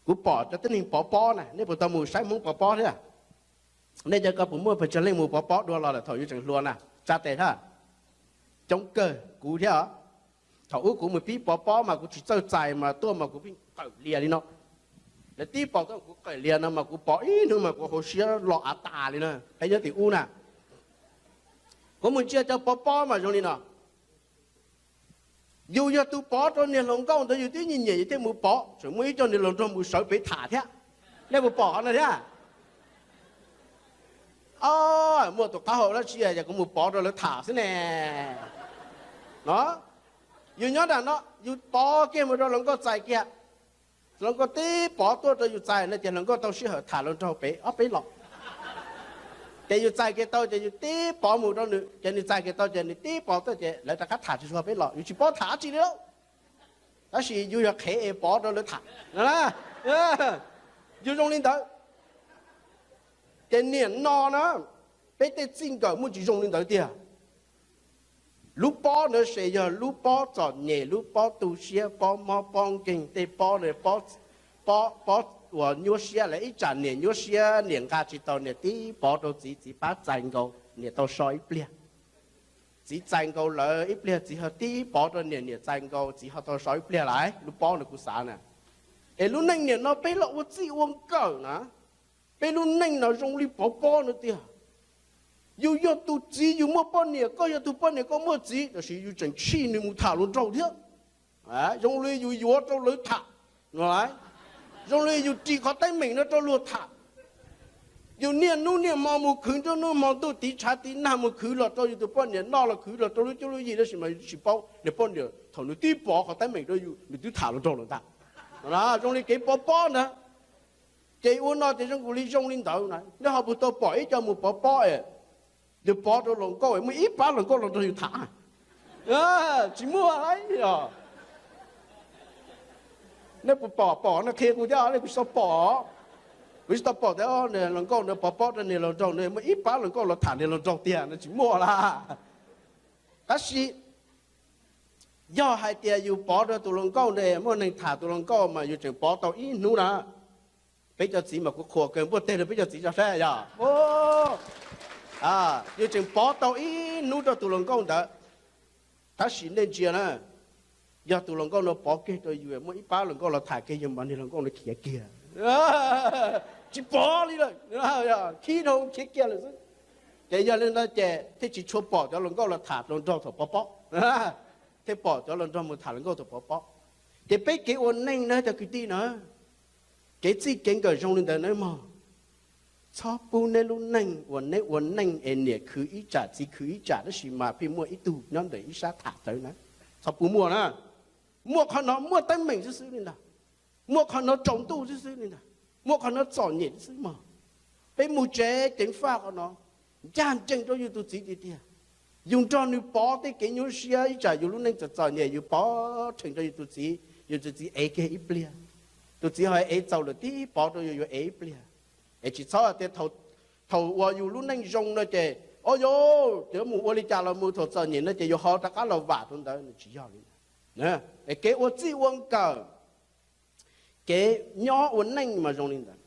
Kuv pom cov tib neeg pov pob na, nej puas tau mus saib Hmoob pov pob thiab? Nej cov ko puas muaj pes tsawg leej mus pov pob dua los lawm thaum yus tseem hluas na? Tsa tes thiab. Coob kawg, kuv thiab. Thaum ub kuv mus pib pov pob mas kuv tsis txawj txais mas tuaj mas kuv pheej qawm lias li no. Lawv tib pov tuaj kuv qawm lias no mas kuv pov ib hnub mas kuv hauv siab lo av tas li na, peb nyob tim ub na. Kuv mus ntsia cov pov pob mas zoo li no. Yus yog tus pov rau niag hluas nkauj ntawd yus twb nyiam nyiam yus thiaj mus pov, tseem muaj ib co niag hluas nraug mus sawv pem tham thiab. Nej puas pom qhov no thiab? Muaj tus qab hau dab tsi es kuv mus pov rau lawv tham xwb ne. No, yus nyob nram no yus pov kiag mus rau hluas nkauj txais kiag. Hluas nkauj tib pov tuaj rau yus txais no ces hluas nkauj tau sij hawm tham hluas nraug pem ob peb los. Ces yus txais kiag tau ces yus tib pov mus rau nws ces nws txais kiag tau ces nws tib pov tuaj ces lawv rov qab tham tsis tshua peb los, yus tsis paub tham dab tsi li lauj. Tab sis yus yog qhev es pov rau lawv tham. Yus zoo li ntawd. Ces niam no na, peb tej txij nkawm muaj tsis zoo li ntawd tiag. Lub pob ntawd ces yog lub pob txom nyem, lub pob tu siab, pob mob pob nkeeg, tej pob, pob uas nyuaj siab lawm, ib tsam niam nyuaj siab niam nqa tsis tau niam tib pov rau txiv, txiv pab txais nkaus niam tau so ib pliag. Txiv txais nkaus lawm ib pliag txiv ho tib pov rau niam, niam txais nkaus txiv ho tau so ib pliag lawm. Lub pob no kuv xav na. Es lub neej niam no peb los ua txij ua nkawm na, peb lub neej no zoo li pov pob no tiag. Yus yog tus txiv yus muaj poj niam, koj yog tus poj niam koj muaj txiv, tab sis yus tseem tshij nws mus tham hluas nraug thiab. Zoo li yus yuav rau lawv tham, zoo li yus ris qhov teeb meem no rau luag tham. Yus niaj hnub niaj hmo mus khwv nruab hnub hmo ntuj, tiv tshav tiv nag mus khwv los rau yus tus poj niam noj los khwv los rau lub cuab lub yig, tab sis mas yus tsis paub niag poj niam thaum nws tib pov qhov teeb meem rau yus nws twb tham hluas nraug lawm ntag. Zoo li kev pov pob ntag. Ces ua no ces zoo li zoo li ntawd na, nej ho puas tau pom ib co mus pov pob es yus pov rau hluas nkauj muaj ib pab hluas nkauj los nrog yus tham? Tsis muaj os. Nej puas pom? Pom no qhia kuv thiab, kuv tsis tau pom. Kuv tsis tau pom tias hluas nkauj no pov pob rau niag hluas nraug no muaj ib pab hluas nkauj los tham niag hluas nraug tiag no, tsis muaj lawm. Tab sis yog hais tias yus pov rau tus hluas nkauj ne, muaj neeg tham tus hluas nkauj mas yus tseem pov tau ib hnub na. Peb cov txiv mas kuv qhuas kawg, npuaj teg rau peb cov txiv tso saib yog. Yus tseem pov tau ib hnub rau tus hluas nkauj ntawd. Tab sis nej ntsia na, yog tus hluas nkauj no pov kiag rau yus, muaj ib pab hluas nkauj los tham kiag yus mas niag hluas nkauj no khiav kiag, tsis pov li lawm, khib dhau khiav kiag lawm xwb. Ces yog li ntawd ces thiaj tsis tshua pom cov hluas nkauj los tham hluas nraug thaum pov pob, thiaj pom cov hluas nraug mus tham hluas nkauj thaum pov pob. Ces peb kev ua neej na cov kwv tij na, kev txij kev nkawm zoo li ntawd nawb mog. Txhob pub neb lub neej uas neb ua neej es niam khwv ib tsam txiv khwv ib tsam tab sis mas pheej muaj ib tug nyob ntawm ib sab tham rawv na. Txhob pub muaj na. Muaj qhov no muaj teeb meem xwb xwb li ntag. Muaj qhov no tsaus ntuj xwb xwb li ntag. Muaj qhov no txom nyem xwb xwb mog. Peb mus tsev ceev faj qhov no, ncaj ncees rau yus tus txiv tiag tiag. Yus nrog nws pov tej kev nyuaj siab, ib tsam yus lub neej txom txom nyem yus pov rhees rau yus tus txiv, yus tus txiv ev kiag ib pliag. Tus txiv ho ev txaus lawm tib pov rau yus, yuav ev ib pliag. Es tsis txhob tias thaum uas yus lub neej zoo no ces o yus yuav mus ua li cas los mus, thaum txom nyem no ces yus ho rov qab los vam rau ntawd, nws tsis yog li ntawd. Es kev ua txij ua nkawm, kev nyob ua neej mas zoo li ntawd.